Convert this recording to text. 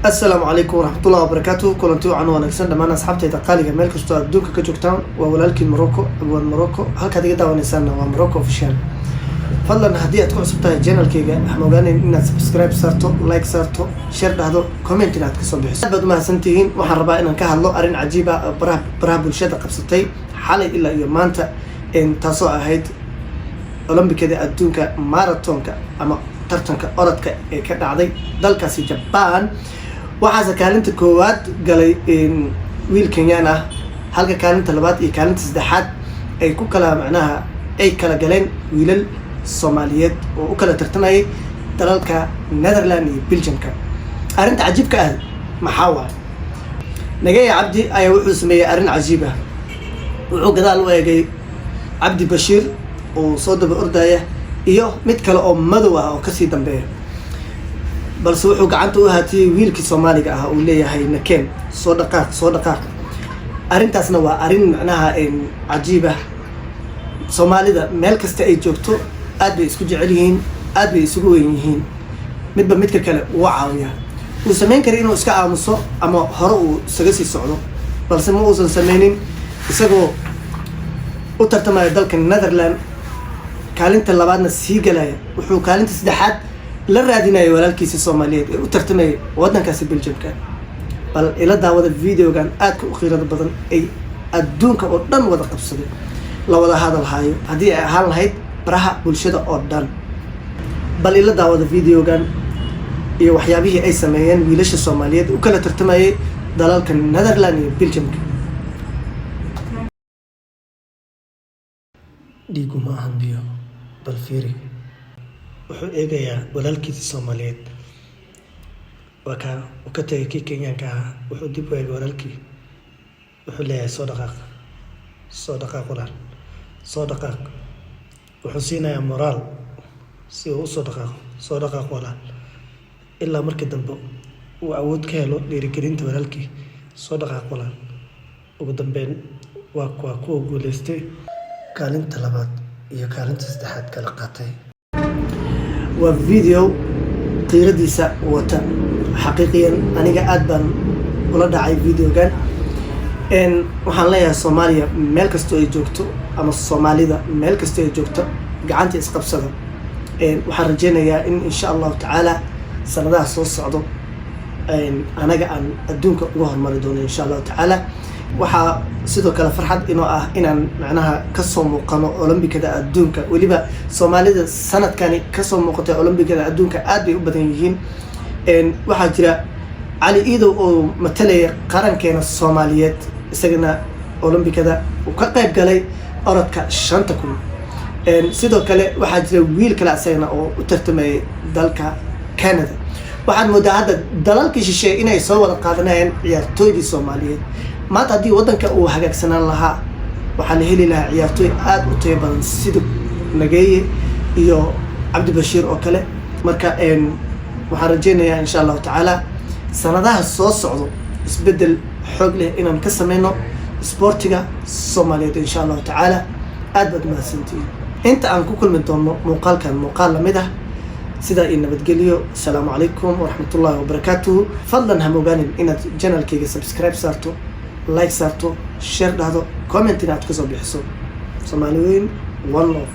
Asalaamu calaykum waraxmatullahi wabarakaatu. Kulanti wacan wanaagsan dhammaan asxaabtayda qaaliga, meel kastoo adduunka ka joogtaan. Waa walaalkiin Morocco, Abwaan Morocco. Halkaad iga daawanaysaanna waa Morocco Official. Fadlan, haddii aad ku cusub tahay channelkayga, ha mogaanin inaad subscribe saarto, like saarto, share dhahdo, comment inaad kasoo bixiso. Aad baad umahadsantihiin. Waxaan rabaa inaan ka hadlo arrin cajiib ah oo baraha bulshada qabsatay xalay ilaa iyo maanta, taasoo ahayd Olombikada adduunka, marathonka ama tartanka orodka ee ka dhacday dalkaasi Jaban. Waxaase kaalinta koowaad galay wiil Kenyaan ah, halka kaalinta labaad iyo kaalinta saddexaad ay ku kala, macnaha, ay kala galeen wiilal Soomaaliyeed oo u kala tartamayay dalalka Netherland iyo Belgiumka. Arrinta cajiibka ah maxaa waaye? Nageya Cabdi ayaa wuxuu sameeyey arrin cajiib ah. Wuxuu gadaal u eegay Cabdi Bashiir oo soo daba ordaya iyo mid kale oo madow ah oo kasii dambeeya, balse wuxuu gacanta u haatiyey wiilkii Soomaaliga ah, uu leeyahay, "Nakeen, soo dhaqaaq, soo dhaqaaq." Arrintaasna waa arrin, macnaha, cajiib ah. Soomaalida meel kasta ay joogto aad bay isku jecel yihiin, aad bay isugu weyn yihiin. Midba midka kale uu caawiyaa. Wuu samayn karay inuu iska aamuso ama hore uu isaga sii socdo, balse ma uusan sameynin. Isagoo u tartamaya dalka Netherland, kaalinta labaadna sii galaya, wuxuu kaalinta saddexaad la raadinaya walaalkiisa Soomaaliyeed ee u tartamayay waddankaasi Belgiumka. Bal ila daawada videogan aadka u qiirada badan ay adduunka oo dhan wada qabsaday, la wada hadal haayo, haddii ay ahaan lahayd baraha bulshada oo dhan. Bal ila daawada videogan iyo waxyaabihii ay sameeyeen wiilasha Soomaaliyeed u kala tartamayay dalalka Netherland iyo Belgiumka. Dhiigu ma ahan biyo. Bal fiiri, wuxuu eegayaa walaalkiisii Soomaaliyeed. Waa kaa uu ka tegay kii Kenyaanka ahaa. Wuxuu dib u eegay walaalkii. Wuxuu leeyahay, "Soo dhaqaaq, soo dhaqaaq, walaal, soo dhaqaaq." Wuxuu siinayaa moraal si uu usoo dhaqaaqo. "Soo dhaqaaq, walaal," ilaa markii dambe uu awood ka helo dhiirigelinta walaalkii. "Soo dhaqaaq, walaal." Ugu dambeyn waa kuwa guuleystay, kaalinta labaad iyo kaalinta saddexaad kala qaatay. Waa video qiiradiisa wata. Xaqiiqiyan, aniga aad baan ula dhacay videogan. Waxaan leeyahay, Soomaaliya meel kastoo ay joogto ama Soomaalida meel kastoo ay joogto, gacanta isqabsada. Waxaan rajeynayaa in, insha Allahu tacaala, sanadaha soo socdo anaga aan adduunka uga hormari doono, insha Allahu tacaala. Waxaa sidoo kale farxad inoo ah inaan, macnaha, kasoo muuqano Olombikada adduunka. Weliba Soomaalida sanadkani kasoo muuqatay Olombikada adduunka aad bay u badan yihiin. Waxaa jira Cali Iidow oo matalaya qarankeena Soomaaliyeed, isagana Olombikada uu ka qayb galay orodka 5000. Sidoo kale waxaa jira wiil kale isagana oo u tartamayay dalka Canada. Waxaad moodaa hadda dalalkii shisheeye inay soo wada qaadanayaan ciyaartooydii Soomaaliyeed. Maanta haddii waddanka uu hagaagsanaan lahaa, waxaa la heli lahaa ciyaartooy aada u tayo badan sida Nageeye iyo Cabdibashiir oo kale. Marka waxaan rajeynayaa, insha Allahu tacaala, sanadaha soo socdo isbeddel xoog leh inaan ka sameyno isboortiga Soomaaliyeed, insha Allahu tacaala. Aad baad mahadsantihiin. Inta aan ku kulmi doono muuqaalkan muuqaal lamid ah, sidaa iyo nabadgelyo. Asalaamu calaykum waraxmatullahi wabarakaatuhu. Fadlan ha mogaanin inaad channelkayga subscribe saarto, like saarto, share dhahdo, comment inaad kasoo bixiso. Soomaali weyn, one love.